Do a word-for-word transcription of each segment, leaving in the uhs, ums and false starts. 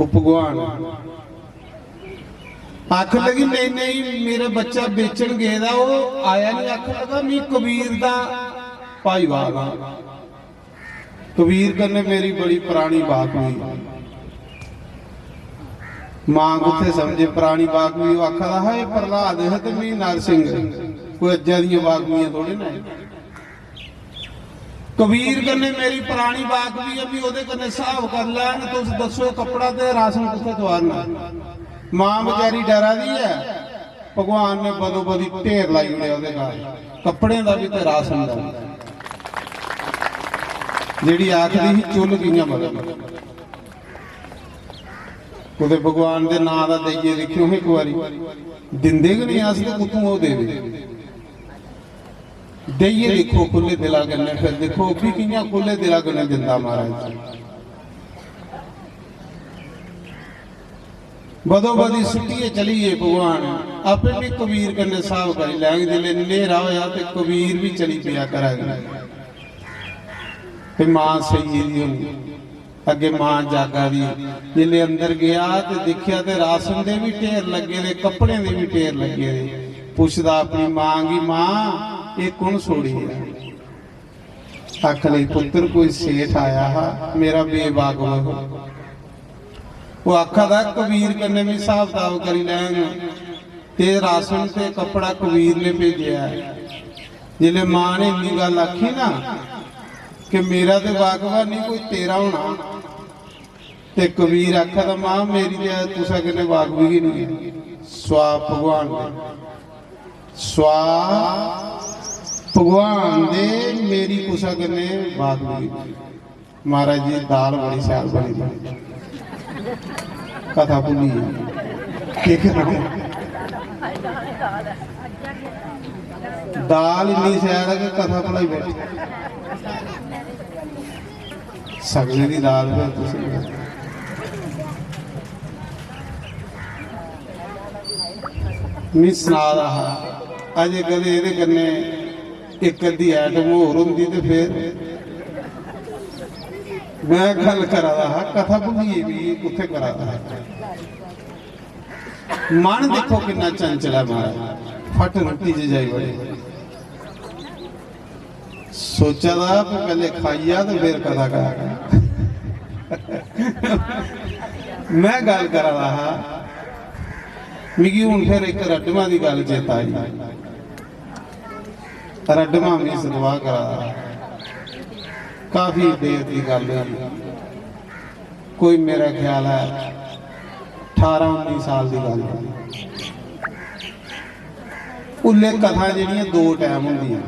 ओह् भगवान आखन लगी, "नेईं, नेईं, मेरा बच्चा बेचन गेदा, ओह् आया नहीं।" आखन लगा, "मैं कबीर दा भाईवाल आं, कबीर कन्नै मेरी बड़ी परानी बाकवी।" मां कुत्थै समझे परानी बाकवी? ओह् आखा दा हा, "एह् प्रहलाद है ते मैं नरसिंह, कोई अज्जै दियां बाकवियां थोड़े ना।" कबीर कन्नै मेरी परानी बाकवी ऐ, भी ओह्दे कन्नै स्हाब कर लैन। तुस दस्सो, कपड़ा ते राशन कुत्थै तुआरना? मां बेचारी डरा दी ऐ, भगवान ने बदो बदी ढेर लाई ओड़ेआ ओह्दे घर, कपड़ें दा बी ते राशन दा बी। जेह्ड़ी आखदी ही, "चुल्ल कि'यां बलग?" कुतै भगवान दे नांऽ दा देइयै दिक्खेओ इक बारी, दिंदे गै नेईं अस, ते कुत्थूं ओह् देवे? देइयै दिक्खो खु'ल्ले दिला कन्नै, फिर दिक्खो ओह् बी कि'यां खु'ल्ले दिला कन्नै दिंदा महाराज। बदो बदी सुट्टियै चली गे भगवान, आपे बी कबीर कन्नै स्हाब करी लैंग। जिसलै न्हेरा होया ते कबीर बी चली पेआ घरा गी। ते मां सेई गेदी होनी, अग्गे मां जागा दी। जिसलै अंदर गया ते दिक्खेआ ते राशन दे बी ढेर लग्गे दे, कपड़ें दे बी ढेर लग्गे दे। पुछदा अपनी मां गी, "मां, एह् कु'न सोड़ी ऐ?" आखन लगी, "पुत्तर, कोई सेठ आया हा, मेरा बेवाकफ हा।" ओह् आखा दा, "कबीर कन्नै बी स्हाब कताब करी लैंग, ते राशन ते कपड़ा कबीर ने भेजेआ ऐ।" जिसलै मां ने इन्नी गल्ल आखी ना कि मेरा ते वाकफ निं, कोई तेरा होना, ते कबीर आखा दा, "मां, मेरी ते कुसै कन्नै वाकफ गै निं ऐ, स्वाप भगवान दे, स्वाप भगवान दे, मेरी कुसै कन्नै वाकफ गै निं।" महाराज जी, दाल बड़ी शैल बनी दी। कथा भुल्ली गेई। केह् करना? दाल इन्नी शैल ऐ कि कथा भुलाई बैठे। सगले दी दाल फिर तुसें। मी सना दा हा, अजें कदें एह्दे कन्नै इक अद्धी item होर होंदी ते फिर। में गल्ल करा दा हा, कथा भुल्ली गेई मिगी, कुत्थै करा दा हा। मन दिक्खो किन्ना चंचल ऐ महाराज, फट रुट्टी च जाई बड़े। सोचा दा कि पैह्ले खाई जा ते फिर कथा कर। में गल्ल करा दा हा, मिगी हून फिर इक रड्डमा दी गल्ल चेता आई। रड्डमा मी सतवाह करा दा। काफी देर दी गल्ल होई, कोई मेरा ख्याल ऐ ठारां उन्नी साल दी गल्ल होई। उल्ले कथा जेह्ड़ियां दो टैम होंदियां,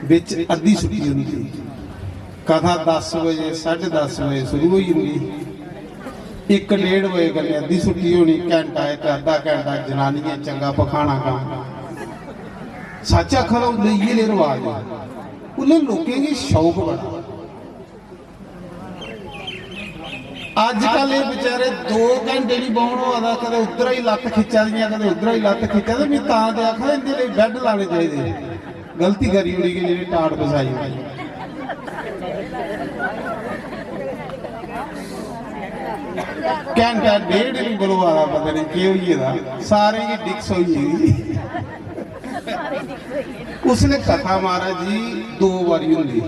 बिच अद्धी छुट्टी होंदी। कथा दस बजे, साढ़े दस बजे शुरू होई जंदी। इक डेढ़ बजे कन्नै अद्धी छुट्टी होनी, घैंटा इक अद्धा घैंटा जनानियें चंगा पखाना कम्म। सच्च आखां तां उल्लै इ'यै नेह् रवाज हे। उल्लै लोकें गी शौक बड़ा। अजकल एह् बेचारे दो घैंटे निं बौह्न होआ दा, कदें उद्धरा ही लत्त खिच्चा दियां, कदें उद्धरा ही लत्त खिच्चा दे। मी तां ते आखा दे इं'दे लेई बैड लाने चाहिदे। गलती करी ओड़ी कि जेह्ड़ी टाट फसाई ओड़ी। घैंटा डेढ़ निं बलोआ दा, पता निं केह् होई गेदा, सारें गी डिक्स होई गेदी। उसलै कथा महाराज जी दो बारी होंदी,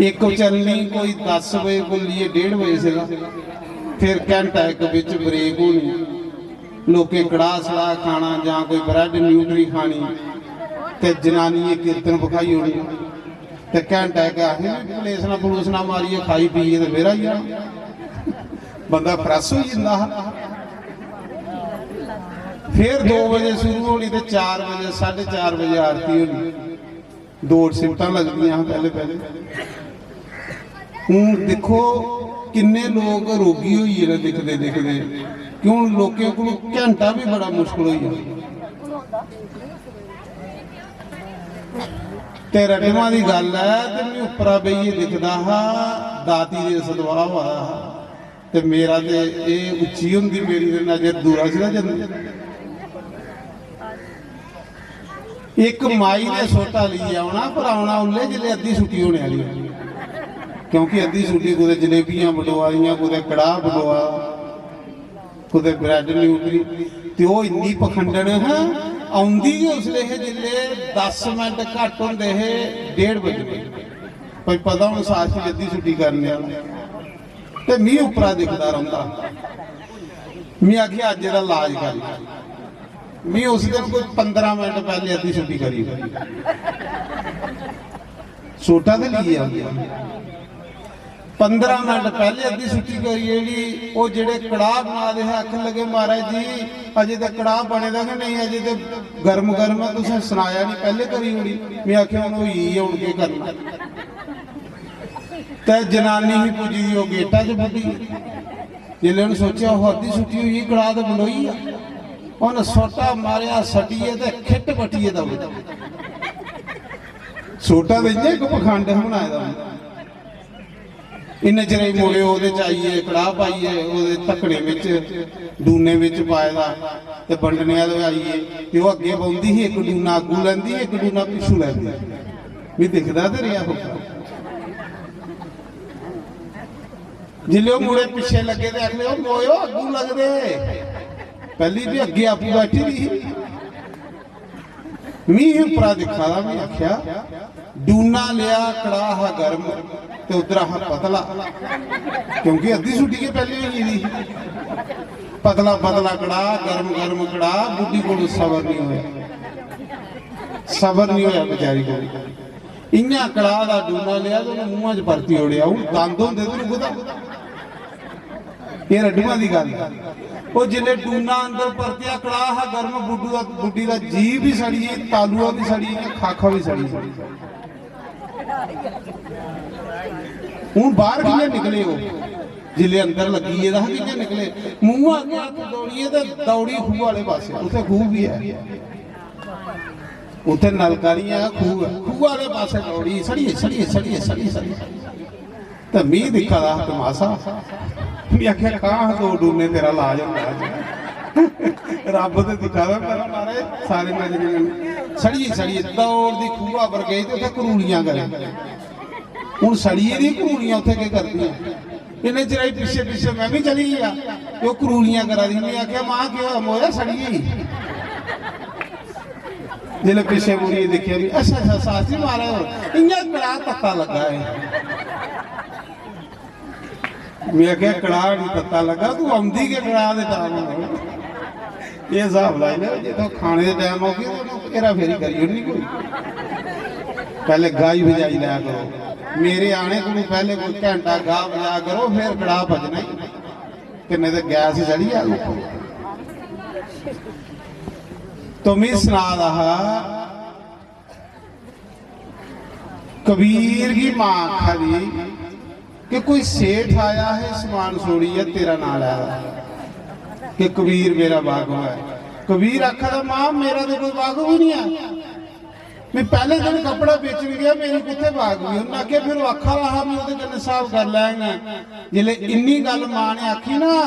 इक चलनी कोई दस बजे कोला लेइयै डेढ़ बजे सिरा, फिर घैंटा इक बिच ब्रेक होनी, लोकें कड़ाह सड़ाह खाना जां कोई ब्रैड न्यूट्री खानी, ते जनानियें कीर्तन बखाई ओड़ना, ते घैंटा इक असें बी पलेसना पलूसना मारियै खाई पीयै ते फिर आई जाना। बंदा फ्रैश होई जंदा हा। फिर दो बजे शुरू होनी ते चार बजे, साढ़े चार बजे आरती होनी। दो सिमटां लगदियां हां पैह्ले पैह्ले। हून दिक्खो किन्ने लोक रोगी होई गे न दिखदे दिखदे, कि हून लोकें कोल घैंटा बी बड़ा मुश्कल होई गेआ। ते रकमा दी गल्ल ऐ ते मैं उप्परा बेहियै दिखदा हा, दाती दे सतवाह् होआ दा हा। ते मेरा ते एह् उच्ची होंदी, मेरी ते नजर दूरा च गै जंदी। इक माई ने सोटा लेइयै औना, पर औना उल्लै जिसलै अद्धी छुट्टी होने आह्ली होनी। क्योंकि अद्धी छुट्टी कुतै जलेबियां बंडोआ दियां, कुतै कड़ाह बंडोआ, कुतै ब्रैड न्यूट्री, ते ओह् इन्नी पखंडन हा, औंदी गै उसलै हे जिसलै दस मिंट घट्ट होंदे हे डेढ़ बजने। भाई पता हून साथ च अद्धी छुट्टी करने आह्ला। ते मी उप्परा दिखदा रौंह्दा। मी आखेआ, "अज्ज एह्दा लाज कर।" मी उस दिन कोई पंदरां मिंट पैह्ले अद्धी छुट्टी करी ओड़ी। सोटा ते लेइयै औंदे। पंदरां मिंट पैह्ले अद्धी छुट्टी करी ओड़ी। ओह् जेह्ड़े कड़ाह बना दे हे, आखन लगे, "महाराज जी, अजें ते कड़ाह बने दा गै नेईं, अजें ते गर्म गर्म ऐ, तुसें सनाया निं, पैह्ले करी ओड़ी।" में आखेआ, "हून होई गेई ऐ, हून केह् करना?" ते जनानी ही पुज्जी दी, ओह् गेटा च बुड्ढी। जिसलै उ'न्न सोचेआ, "ओह् अद्धी छुट्टी होई गेई, कड़ाह ते बंडोई गेआ।" उ'न्न सोटा मारेआ, सट्टियै ते खिट्ट बट्टियै दौड़ी। सोटा ते इ'यां इक पखंड हा बनाए दा उ'न्न। इन्ने चिरे च मुड़े ओह्दे च आई गे, कड़ाह पाइयै ओह्दे ढक्कने बिच, डूने बिच पाए दा, ते बंडने आह्ले आई गे। ते ओह् अग्गें बौंह्दी ही, इक डूना अग्गू लैंदी, इक डूना पिच्छू लैंदी। मी दिखदा ते रेहा। जिसलै ओह् मुड़े पिच्छे लग्गे ते आखदे, "ओह् मोयो, अग्गू लगदे।" पैह्ली बी अग्गें आपूं बैठी दी ही। मी ही उप्परा दिक्खा दा, मी आखेआ, "डूना लेआ, कड़ाह हा गर्म ते उद्धरा हा पतला।" क्योंकि अद्धी छुट्टी गै पैह्लें होई गेदी ही। पतला पतला कड़ाह, गर्म गर्म कड़ाह, बुड्ढी कोल सबर निं होआ, सबर निं होआ बेचारी कोल। इ'यां कड़ाह दा डूना लेआ ते उ'न्नै मूंहा च परती ओड़ेआ। हून दंद होंदे ते रुकदा। एह् रड्डुआं दी गल्ल ऐ। ओह् जिसलै डूना अंदर परतेआ, कड़ाह हा गर्म, बुड्ढू दा, बुड्ढी दा जी बी सड़ी गेई, तालुआ बी सड़ी गेआ, खाखा बी सड़ी गेई। हून बाहर कि'यां निकले ओह्? जिसलै अंदर लग्गी गेदा हा, कि'यां निकले? मूंहा अग्गें हत्थ दौड़ियै ते दौड़ी खूह आह्ले पासै, उत्थै खूह बी ऐ। उत्थै नलका निं ऐ, खूह ऐ। खूह आह्ले पासै दौड़ी, सड़ियै, सड़ियै, सड़ियै, सड़ियै, सड़ियै। ते मी दिक्खा दा हा तमाशा। मी आखेआ, "कां दो डूने, तेरा लाज होंदा अज्ज।" रब्ब ते दिक्खा दा, पर मारे सारे नजरें कन्नै। सड़ियै, सड़ियै दौड़दी खूहा पर गई ते उत्थै करूलियां करै। हून सड़ियै दी करूलियां उत्थै केह् करदियां? इन्ने चिरै च पिच्छे पिच्छे में बी चली गेआ। ते ओह् करूलियां करा दी ही। में आखेआ, "मां, केह् होआ? मोया सड़ी गेई?" जिसलै पिच्छे मुड़ियै दिक्खेआ, "अच्छा, अच्छा, शास्त्री महाराज होर, इ'यां कड़ाह तत्ता लग्गा ऐ।" में आखेआ, "कड़ाह निं तत्ता लग्गा, तूं औंदी गै कड़ाह दे टैम होना।" एह् स्हाब लाई लैओ, जे तुस खाने दे टैम औगे, ते उ'नें हेरा फेरी करी ओड़नी कोई। पैह्ले गाई बजाई लै करो, मेरे आने कोलू पैह्ले कोई घैंटा गा बजा करो, फिर कड़ाह पचना ही। ते नेईं ते गैस चढ़ी जाग उप्पर। तो में सना दा हा, कबीर गी मां आखा दी कि कोई सेठ आया है, सामान छोड़ियै तेरा नां लै दा, कि कबीर मेरा बागो है। कबीर आखा दा, "मां, मेरा तो कोई बागो ही नहीं है।" मैं पैह्ले दिन कपड़ा बेचन गेआ, मेरी कुत्थै बागवी? उन्नै आखेआ, "फिर ओह् आखा दा हा, मैं ओह्दे कन्नै स्हाब करी लैंग।" जिसलै इन्नी गल्ल मां ने आखी ना,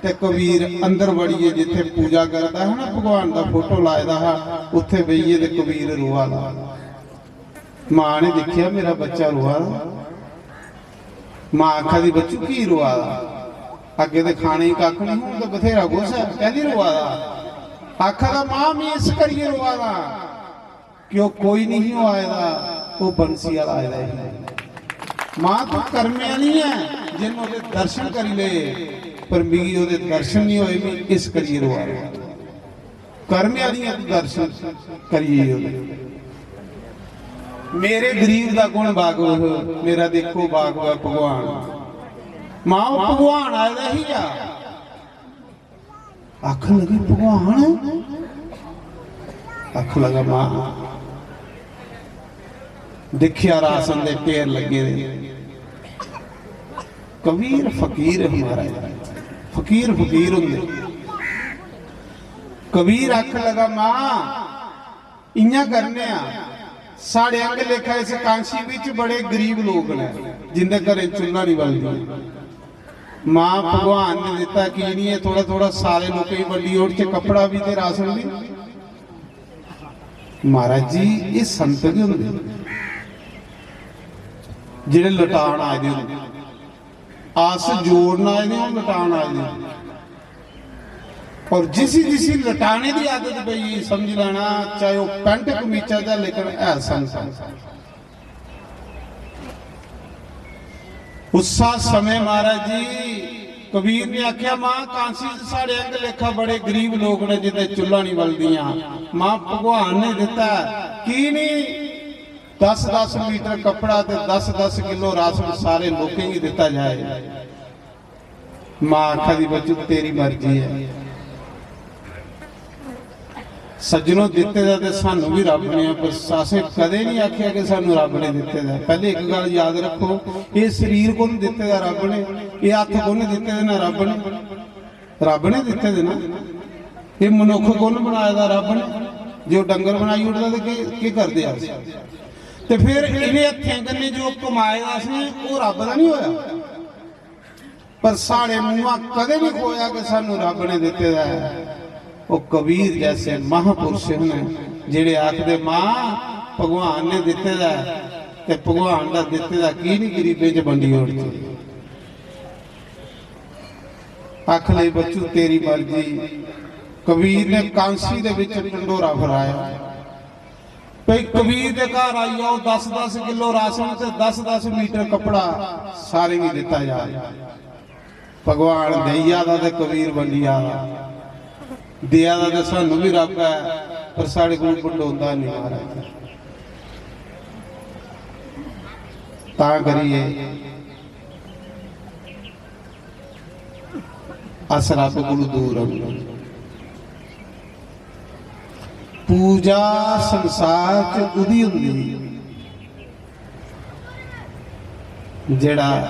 ते कबीर अंदर बड़ियै, जित्थै पूजा करदा हा ना, भगवान दा फोटो लाए दा हा, उत्थै बेहियै ते कबीर रोआ दा। मां ने दिक्खेआ, "मेरा बच्चा रोआ दा।" मां आखा दी, "बच्चू, की रोआ दा? अग्गें ते खाने गी कक्ख निं, हून ते बथेरा कुछ ऐ, कैह्ली रोआ दा?" आखा दा, "मां, में इस करियै रोआ दा।" कि ओह् कोई निं ही आए दा, ओह् बंसी आह्ला आए दा ही। मां, तू कर्मे आह्ली ऐ, जिन्न ओह्दे दर्शन करी ले, पर मिगी ओह्दे दर्शन निं होए, मी इस करियै रोआ दा। कर्मे आह्ली ऐ, तू दर्शन करियै ओह्दे। मेरे गरीब दा कु'न बाकफ? मेरा देखो बाकफ ऐ भगवान। मां, ओह् भगवान आए दा ही आ। आखन लगी, "भगवान।" आखन लगा, "मां, दिक्खेआ रासन दे ढेर लग्गे दे।" कबीर फकीर हमारा, फकीर फकीर होंदे। कबीर आखन लगा, "मां, इ'यां करने आं, साढ़े आंह्गर लेखा इस कांशी बिच बड़े गरीब लोक न, जिंदे घरें चुल्ला निं बलदी।" मां, भगवान ने दित्ता की निं ऐ, थोह्ड़ा थोह्ड़ा सारे लोकें गी बंडी ओड़चै, कपड़ा बी ते राशन बी। महाराज जी, एह् संत गै होंदे। जेह्ड़े लटान आए दे होंदे, अस जोड़न आए दे हों, लटान आए दे हों। और जिसी जिसी लटाने दी आदत पई, समझ लैना, चाहे ओह् पैंट कमीचा दा, लेकिन है संत। उस्सा समें महाराज जी कबीर ने आख्या, "मां, कांसी च साढ़े अंग लेखा बड़े गरीब लोक ने, जिंदे चुल्लां नहीं बलदियां।" मां, भगवान ने दिता, की नहीं दस दस मीटर कपड़ा ते दस दस किलो राशन सारे लोकें गी दिता जाए? मां आखा दी, "बच्चू, तेरी मर्जी है।" सज्जनो, दित्ते दा ते सानू भी रब ने, पर असें कदें नहीं आखेआ कि सानू रब ने दित्ते दा। पैह्ले इक गल्ल याद रक्खो, एह् शरीर कु'न दित्ते दा? रब ने। एह् हत्थ कु'न दित्ते दे न? रब ने। रब ने दित्ते दे ना। एह् मनुक्ख कु'न बनाए दा? रब ने। जे ओह् डंगर बनाई ओड़दा ते केह्, केह् करदे अस? ते फिर इ'नें हत्थें कन्नै जो कमाए दा असें, ओह् रब दा नहीं होआ? पर साढ़े मुंहा कदें नहीं खोया कि सानू रब ने दिते दा है। वो कबीर जैसे महापुरुष ने, जेड़े आखदे, "मां, भगवान ने दिते दा है, ते भगवान दा दिते दा की नहीं गरीबें च बंडी ओड़दे?" आख ले, "बच्चू, तेरी मर्जी।" कबीर ने कांसी दे विच ढंडोरा फैलाया। भई कबीर दे घर आई जाओ, दस दस किलो राशन ते दस दस मीटर कपड़ा सारें गी दित्ता जा। भगवान देई जा दा ते कबीर बंडी जा दा। देआ दा ते सानू भी रब ऐ, पर साढ़े कोल बंडोंदा नहीं महाराज। तां करिए अस रब कोलू दूर रौह्ने। पूजा संसार च उदी हुंदी जेड़ा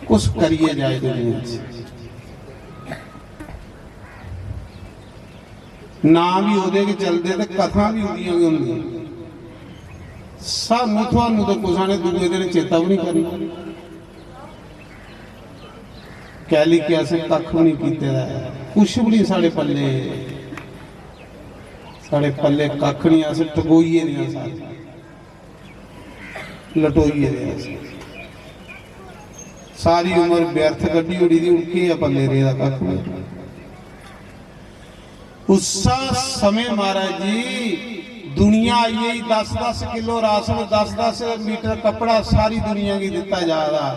कुछ करिए जाए दुनिया च। नाम ही ओदे गै चलदे ते कथां भी उदियां गै हुंदियां। सानू तुहानू ते कुसै ने दूए दिन चेता भी नहीं करना। कैली कि असें कक्ख भी नहीं कीते दा ऐ, कुछ भी नहीं साढ़े पल्ले, साढ़े पल्ले कक्ख नहीं, अस टकोइये दे आं सारे, लटोइये दे आं अस। सारी उम्र व्यर्थ कड्ढी ओड़ी दी, हून केह् ऐ पल्ले रेह्दा? कक्ख नहीं। उस्सा समें महाराज जी दुनिया आई गेई, दस दस किलो राशन, दस दस मीटर कपड़ा सारी दुनिया गी दित्ता जा रहा।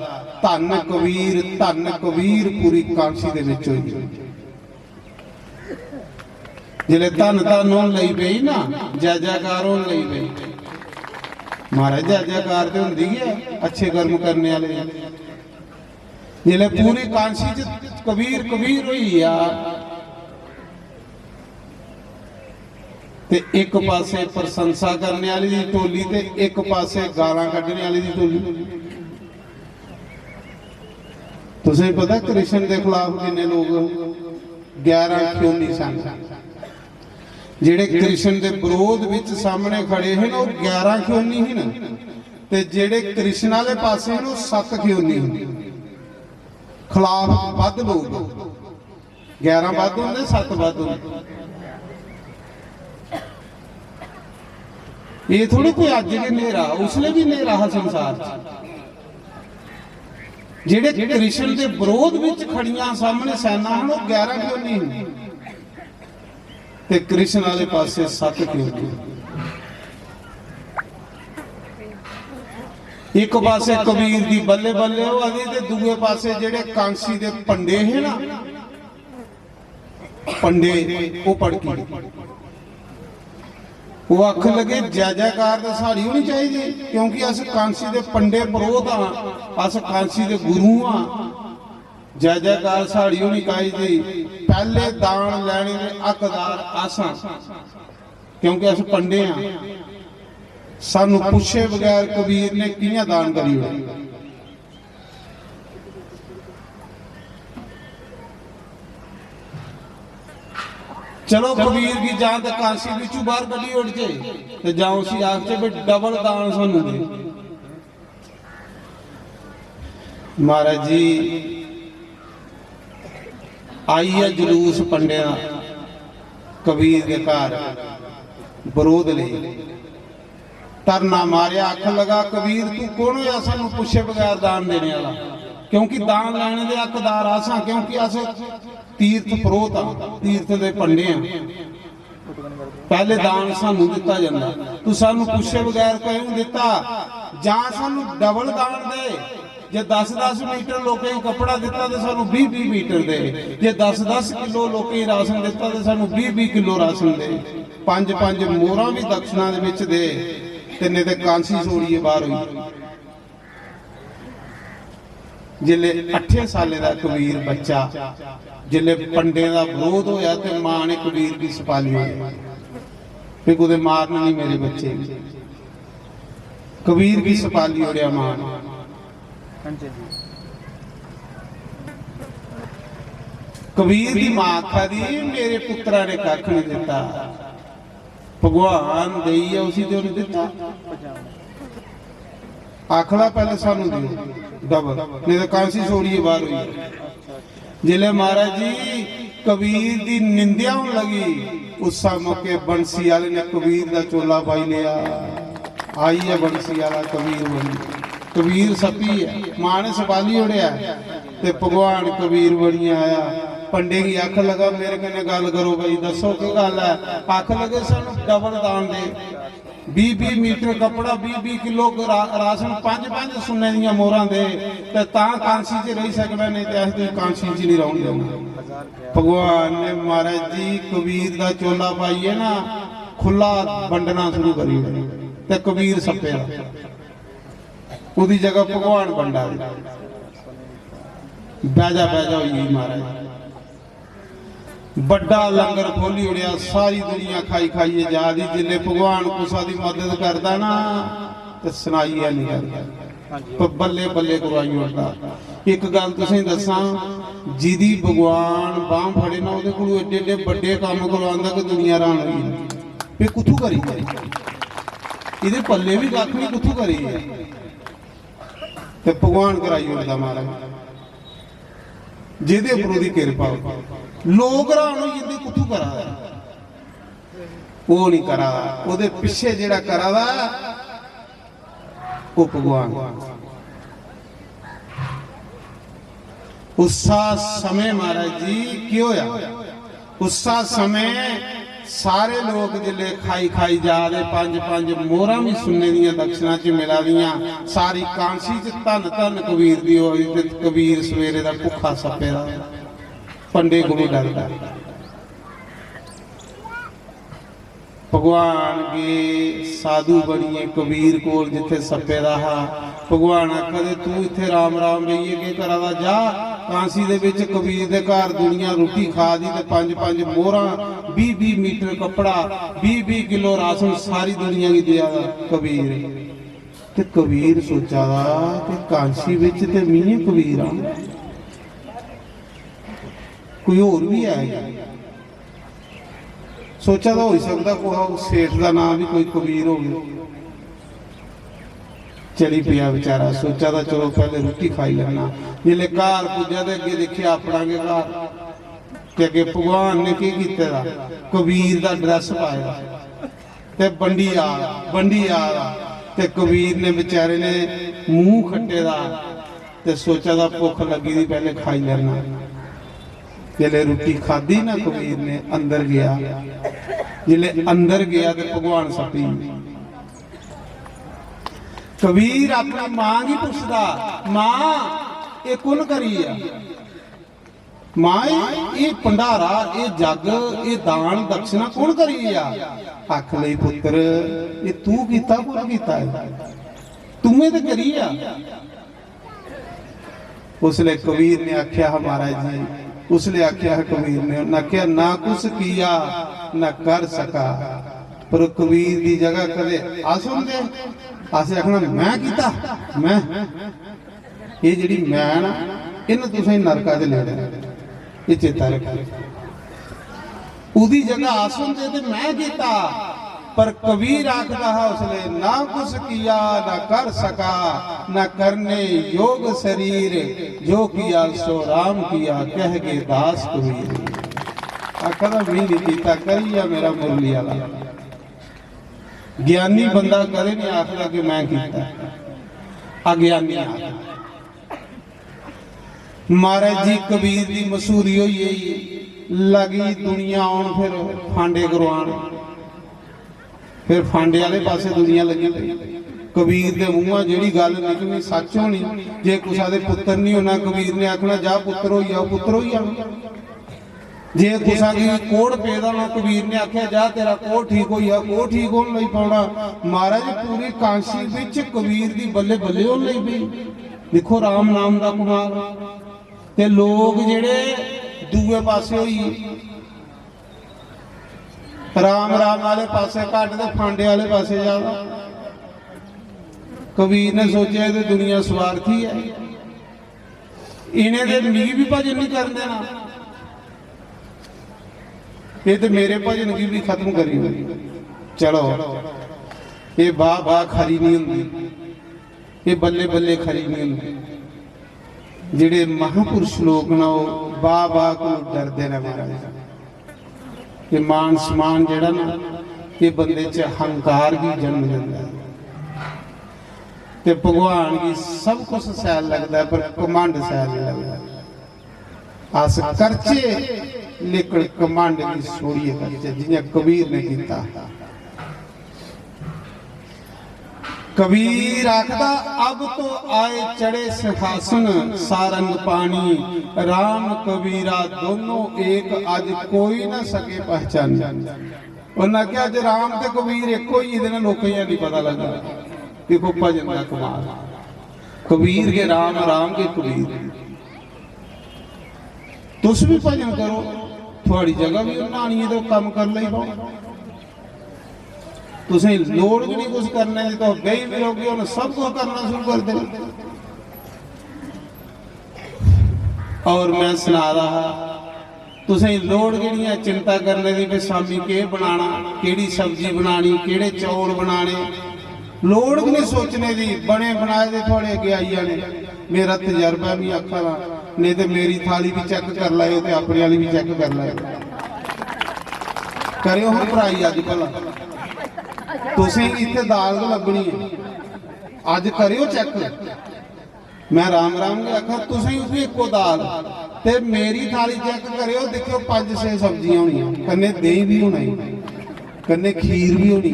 धन्न कबीर, धन्न कबीर पूरी कांसी दे विच होई। जिसले धन्न धन्न होन लगी पेई ना, जय जयकार होन लगी पेई। महाराज, जय जयकार ते होंदी गै ऐ अच्छे कर्म करने आह्ले। जिसले पूरी कांसी च कबीर कबीर होई गेआ, ते इक पासे प्रशंसा करने आह्ली दी टोली ते इक पासे गालां कड्ढने आह्ली दी टोली। तुसें पता कृष्ण दे खिलाफ किन्ने लोग? ग्यारह क्यों नहीं सन। जेड़े कृष्ण दे विरोध विच सामने खड़े हे ना, वो ग्यारह क्यों नहीं ही ना, ते जेड़े कृष्ण आले पासे हे ना, वो सत्त क्यों नहीं ही। खिलाफ बद लोग, ग्यारह बद होंदे, सत्त बद होंदे। ये थोड़ी कोई अज्ज के नेरा, उसले भी नेरा हा संसार च। जेड़े कृष्ण दे विरोध विच खड़ियां सामने सैना हन, वो ग्यारह क्यों नहीं हन? ते कृष्ण आले पासे सत्त क्यों नहीं? एक पासे कबीर दी बल्ले बल्ले होआ दी, ते दूए पासे जेड़े कांसी दे पंडे हे ना, पंडे, वो भड़की गे। वो आखन लगे, "जय जयकार ते साढ़ी होनी चाहिदी, क्योंकि अस कांसी दे पंडे परोह्त आं, अस कांसी दे गुरु आं। जय जयकार साढ़ी होनी चाहिदी। पैह्ले दान लैने दे हकदार अस आं, क्योंकि अस पंडे आं।" सानू पुच्छे बगैर कबीर ने कि'यां दान करी ओड़ेआ? चलो, कबीर गी जां ते कांसी बिचू बाहर कड्ढी ओड़चे ते जां उसी आखचे भी डबल दान सानू दे। महाराज जी, आई गेआ जलूस पंडे दा कबीर दे घर बरोध लेई। धरना मारेआ, आखन लगा, "कबीर, तू कौन होया सानू पुच्छे बगैर दान देने वाला? क्योंकि दान लैने दे हकदार अस हां, क्योंकि अस तीर्थ परोह्त हां, तीर्थ दे पंडे हां। पैह्ले दान सानू दित्ता जंदा, तू सानू पुच्छे बगैर क्यों दित्ता? जां सानू डबल दान दे, जे दस दस मीटर लोकें गी कपड़ा दित्ता ते सानू बीह बीह मीटर दे, जे दस दस किलो लोकें गी राशन दित्ता ते सानू बीह बीह किलो राशन दे, पंज पंज मोहरां भी दक्षिणा दे बिच दे।" ते नेईं ते कांसी छोड़ियै बाहर होई। जिसलै अट्ठें सालें दा कबीर बच्चा, जिसलै पंडें दा बरोध होया ते मां ने कबीर गी सपाली ओड़ेआ, "भी कुतै मारन नहीं मेरे बच्चे गी।" कबीर गी सपाली ओड़ेआ मां ने। कबीर दी मां आखा दी, "मेरे पुत्तरा ने कक्ख नहीं दित्ता, भगवान देइयै उसी ते उन्हें दित्ता।" आखदा, "पैह्ले सानू देओ डबल, नेईं ते कांसी छोड़ियै बाहर होई जाओ।" जिसलै महाराज जी कबीर दी निंदेआ होन लगी, उस्सा मौके बंसी आह्ले ने कबीर दा चोला पाई लेआ। आई ऐ बंसी आह्ला कबीर बनी, कबीर सप्पी ऐ, मां ने सपाली ओड़ेआ ऐ, ते भगवान कबीर बनियै आया। पंडे गी आखन लगा, "मेरे कन्नै गल्ल करो भाई, दस्सो केह् गल्ल ऐ?" आखन लगे, "सानू डबल दान दे।" बीह बीह मीटर कपड़ा, बीह बीह किलो रा-, राशन, पंज पंज सुन्ने दियां मोहरां दे, ते तां कांसी च रेही सकना, नेईं ते अस तुगी कांसी च नहीं रौह्न देना। भगवान ने महाराज जी कबीर दा चोला पाइयै ना खु'ल्ला बंडना शुरू करी ओड़ेआ, ते कबीर सप्पे दा, ओह्दी जगह भगवान बंडा दे। बैजा बैजा होई गेई महाराज। बड्डा लंगर खोली ओड़ेआ, सारी दुनिया खाई खाइयै जा दी। जिसले भगवान कुसा दी मदद करदा ना, ते सनाइयै नहीं करदा, पर बल्ले बल्ले करवाई ओड़दा। इक गल्ल तुसें दस्सां, जिदी भगवान बांह फड़े ना, ओह्दे कोलू एड्डे एड्डे बड्डे कम्म करवांदा कि दुनिया हैरान होई जंदी। एह् कुत्थू करी जाए? एह्दे पल्ले बी कक्ख नहीं, कुत्थू करी जाए? ते भगवान कराई ओड़दा महाराज। जेह्दे उप्पर ओह्दी किरपा होऐ। लोक हैरान होई जंदे, "कुत्थू करा दा ऐ?" ओह् निं करा दा, ओह्दे पिच्छे जेह्ड़ा करा दा, ओह् भगवान। उस्सा समें महाराज जी केह् होया? उस्सा समें सारे लोक जिसले खाई खाई जा दे, पंज पंज मोहरां भी सुन्ने दियां दक्षिणा च मिला दियां, सारी कांसी च धन धन कबीर दी होई ते कबीर सवेरे दा भुक्खा सप्पे दा, पंडे कोलू डरदा। भगवान गे साधु बनियै कबीर कोल, जित्थे सप्पे दा हा। भगवान आखा दे, "तू इत्थे राम राम बेहियै केह् करा दा? जा, कांसी दे बिच कबीर दे घर दुनिया रुट्टी खा दी ते पंज पंज मोहरां, बीह बीह मीटर कपड़ा, बीह बीह किलो राशन सारी दुनिया गी देआ दा कबीर।" ते कबीर सोचा दा कि कांसी बिच ते में कबीर आं, कोई होर बी ऐ? सोचा दा होई सकदा कुसै सेठ दा नाम बी कोई कबीर होवे। चली पेआ बेचारा, सोचा दा चलो पैह्ले रुट्टी खाई लैना। जिसलै घर पुज्जा ते अग्गें दिक्खेआ अपना गै घर, ते अग्गें भगवान ने केह् कीते दा, कबीर दा ड्रैस पाए दा ते बंडी आ, बंडी आ दा। ते कबीर ने बेचारे ने मूंह खट्टे दा ते सोचा दा भुक्ख लग्गी दी, पैह्ले खाई लैना। जिसलै रुट्टी खाद्धी ना कबीर ने, अंदर गेआ, जिसलै अंदर गेआ ते भगवान सप्पी। कबीर अपनी मां गी पुछदा, "मां, एह् कु'न करी गेआ? मां, एह्, एह् भंडारा, एह् जग, एह् दान दक्षिणा कु'न करी गेआ?" आख लई, "पुत्तर, एह् तू कीता, कु'न कीता एह्? तूएं ते करी गेआ।" उसले कबीर ने आख्या हा महाराज जी, उसले आख्या हा कबीर ने, उन्हें आख्या, "ना कुछ किया, ना कर सका।" पर कबीर दी जगह कदे अस होंदे, असें आखना, "मैं कीता, मैं।" एह् जेह्ड़ी मैं ना, इन्न तुसें नरका च लेना, एह् चेता रक्खो। ओह्दी जगह अस होंदे ते मैं कीता, पर कबीर आखदा हा उसले, "ना कुछ किया ना कर सका, ना करने योग शरीर, जो किया सो राम किया, कह गए दास कबीर।" आखदा, "मैं नहीं कीता, करी गेआ मेरा मुरली आह्ला।" ज्ञानी बंदा कदें नहीं आखदा कि मैं कीता, अज्ञानी आखदा। महाराज जी, कबीर दी मशहूरी होई गेई, लगी दुनिया आन फिर फांडे करवान, फिर फांडे आह्ले पासे दुनिया लगी पेई। कबीर दे मुंहा जेह्ड़ी गल्ल निकलनी सच होनी। जे कुसा दे पुत्तर नहीं होना, कबीर ने आखना, "जा पुत्तर होई जा, पुत्तर होई जाना।" जे कुसा गी कोढ़ पेदा होना, कबीर ने आखेआ, "जा तेरा कोढ़ ठीक होई जा, कोढ़ ठीक होन लगी पौना।" महाराज, पूरी कांशी बिच कबीर दी बल्ले बल्ले होन लगी पेई। दिक्खो राम नाम दा कमाल। ते लोग जेह्ड़े दूए पासे होई गे, राम राम आह्ले पासे घट्ट ते फांडे आह्ले पासे ज्यादा। कबीर ने सोचेआ, "एह् ते दुनिया स्वार्थी ऐ, इ'नें ते मिगी बी भजन नहीं करन देना, एह् ते मेरे भजन गी बी खत्म करी ओड़े।" चलो, एह् बाह बाह खरी नहीं होंदी, एह् बल्ले बल्ले खरी नहीं होंदी। जेह्ड़े महापुरुष लोक न, ओह् बाह बाह को डरदे न महाराज। ये मान सम्मान जेह्ड़ा ना, ये बंदे च हंकार गी जन्म दिंदा ऐ। ते भगवान गी सब कुछ सैल लगदा ऐ, पर घमंड सैल नहीं लगदा। अस करचे, लेकिन घमंड गी छोड़ियै करचे, जियां कबीर ने कीता। कबीर आखदा, "अब तो आए चढ़े सिंहासन सारंग पानी, राम कबीरा दोनों एक, आज कोई ना सके पहचानी।" उन्हें आखेआ, "अज्ज राम ते कबीर इक होई गेदे न, लोकें गी नहीं पता लगा।" देखो भजन दा कमाल, कबीर के राम, राम के कबीर। तुस भी भजन करो, थुआड़ी जगह भी उन्हें आनी है तो कम्म कर लेई पाओ। तुसें लोड़ गै नहीं कुछ करने दी, तुस बेही बी रौह्गे, उन्हें सब कुछ करना शुरू कर देना। और मैं सना रहा हा, तुसें लोड़ गै नहीं ऐ चिंता करने दी, भी शामी केह् बनाना, केह्ड़ी सब्जी बनानी, केह्ड़े चौल बनाने। लोड़ गै नहीं सोचने दी, बने बनाए दे थुआड़े अग्गें आई जाने। मेरा तजर्बा भी आखा दा, नहीं ते मेरी थाली भी चेक कर लैओ ते अपने आह्ली भी चेक कर लैओ। करेओ हां भराई अज्ज भला, तुसें इत्थै दाल गै लब्भनी ऐ। अज्ज करेओ चेक। मैं राम राम गै आखा, तुसें उत्थै इक्को दाल ते मेरी थाली चेक करेओ, दिक्खेओ पंज छे सब्जियां होनियां, कन्नै देहीं भी होना, कन्नै खीर भी होनी।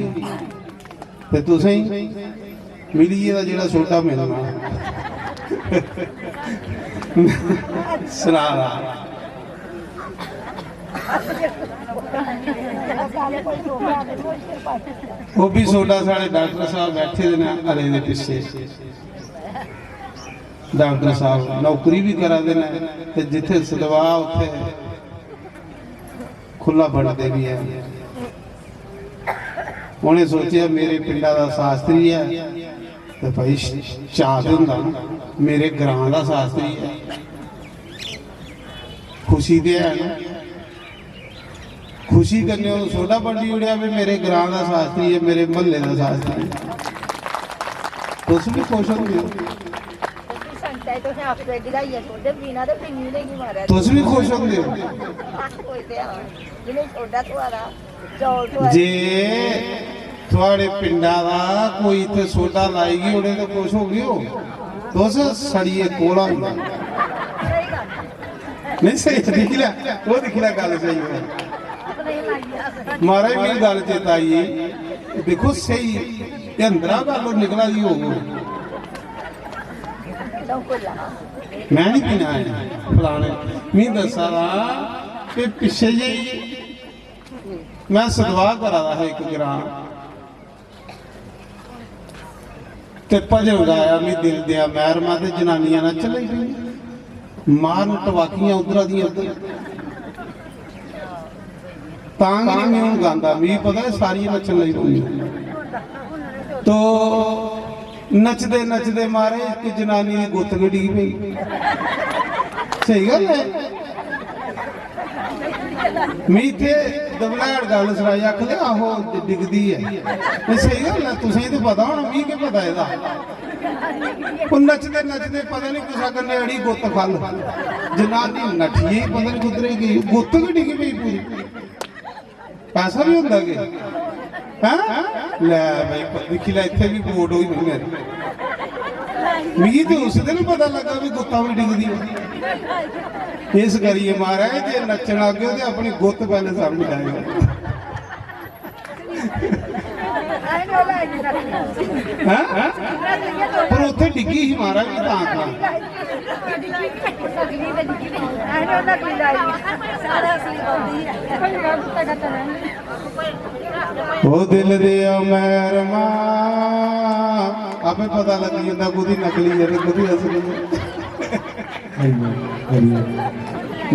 ते तुसें मिली गेदा जेह्ड़ा सोडा मिलना। सना दा। ओह् भी सोडा साढ़े डॉक्टर साहब बैठे दे न हले दे पिच्छे। डॉक्टर साहब नौकरी भी करा दे न ते जित्थे सदवा उत्थे खु'ल्ला बंडदे बी हैन। उ'नें सोचेआ, "मेरे पिंडा दा शास्त्री ऐ ते भाई श-, चाऽ ते होंदा ना, मेरे ग्रां दा शास्त्री ऐ, खुशी ते है ना।" खुशी कन्नै ओह् सोडा बंडी ओड़ेआ, "भी मेरे ग्रां दा शास्त्री ऐ, मेरे म्हल्ले दा शास्त्री ऐ।" तुस बी खुश होंदे ओ। तुस बी संगता गी तुसें आपें गलाइयै सोडे पीना ते फ्ही उ'नेंगी मारै। तुस बी खुश होंदे ओ। कोई ते हां, जि'नें सोडा थ्होआ दा, चौल थ्होआ दे। जे थुआड़े पिंडा दा कोई इत्थै सोडा लाई गी उड़े ते खुश हो गए ओ। तुस सड़ियै कोला होई जाओ। नहीं, सही दिक्खी लै, ओह् दिक्खी लै, गल्ल स्हेई होऐ। महाराज, मिगी गल्ल चेता आई गेई। दिक्खो, स्हेई, एह् अंदरा गल्ल निकला दी होग। मैं नहीं पीना है फलाने। मी दस्सा दा कि पिच्छे जेही मैं सदवा करा दा हा इक ग्रां, ते भजन गाया, मी दिल दिया मैहरमा ते जनानियां नच्चन लगी पेइयां, मारन टवाकियां उद्धरा दियां उद्धर। तां गै नहीं में हून गांदा, मिगी पता है सारियां नच्चन लगी पौंदियां। तो नचदे नचदे मारे इक जनानी दी गुत्त गै डिग्गी पेई। सही गल्ल है। मी इत्थै दबलैड़ गल्ल सनाई, आखदे, "आहो, डिगदी ऐ।" ते स्हेई गल्ल ऐ, तुसें गी ते पता होना, मी केह् पता एह्दा। ओह् नचदे नचदे पता निं कुसै कन्नै अड़ी गुत्त फल, जनानी नट्ठी गेई, पता निं कुद्धरै गेई, गुत्त गै डिग्गी पेई पूरी। ऐसा बी होंदा केह्? हैं? लै भाई, दिक्खी लै, इत्थै बी बोट होई मेरी। मिगी ते उस दिन पता लग्गा भी गुत्ता बी डिगदी ऐ। इस करियै महाराज, जे नच्चन आगेओ ते अपनी गुत्त पैह्लें सामनै लैएओ। हैं? पर उत्थै डिग्गी ही महाराज, में तां आखना। ओ दिल दे मैरमा, आपे पता लगी जंदा कुदी नकली ऐ ते कुदी असली ऐ।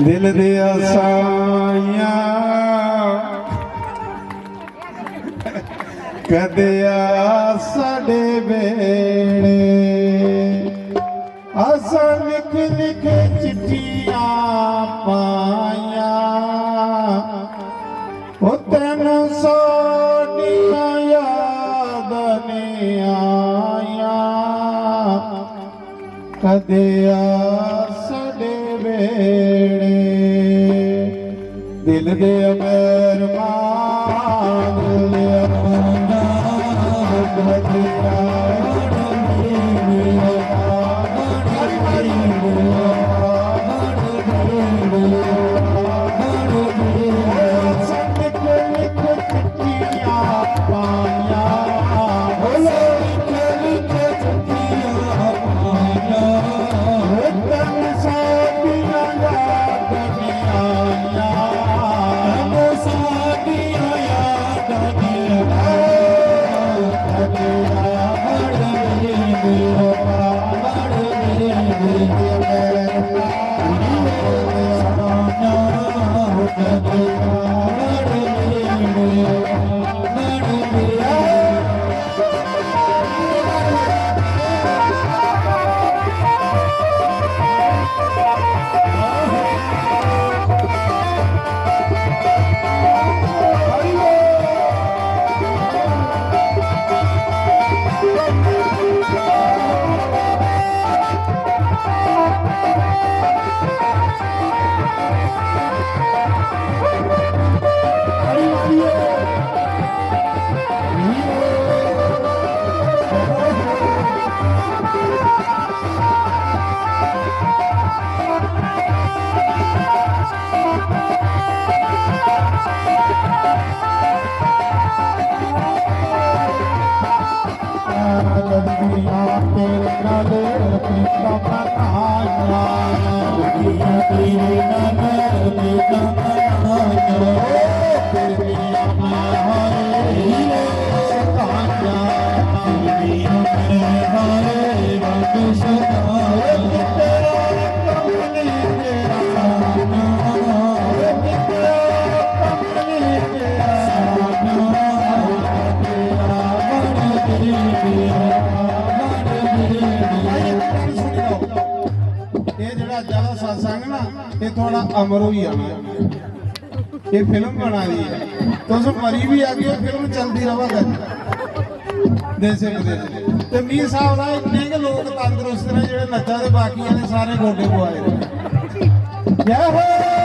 दिल दे साइयां, कदे आ साडे बेड़े, असां लिख लिख चिट्ठियां पाइयां, ओ तैनू साडियां याद नहीं आइयां। कदे आ साडे बेड़े, दिल दे मेहरबान, दिल दे मेहरबान, कदे आ एह् जेह्ड़ा अज्ज आह्ला सत्संग ना, एह् थुआढ़ा अमर होई जाना ऐ। एह् फिल्म बना दी ऐ, तुस मरी बी जागे, फिल्म चलदी रवा करनी देसे विदेसे। ते मीर साहब दा इन्ने गै लोक तंदरुस्त ने जेह्ड़े नच्चा दे, बाकी आह्ले सारे गोडे पुआए दे। जय हो।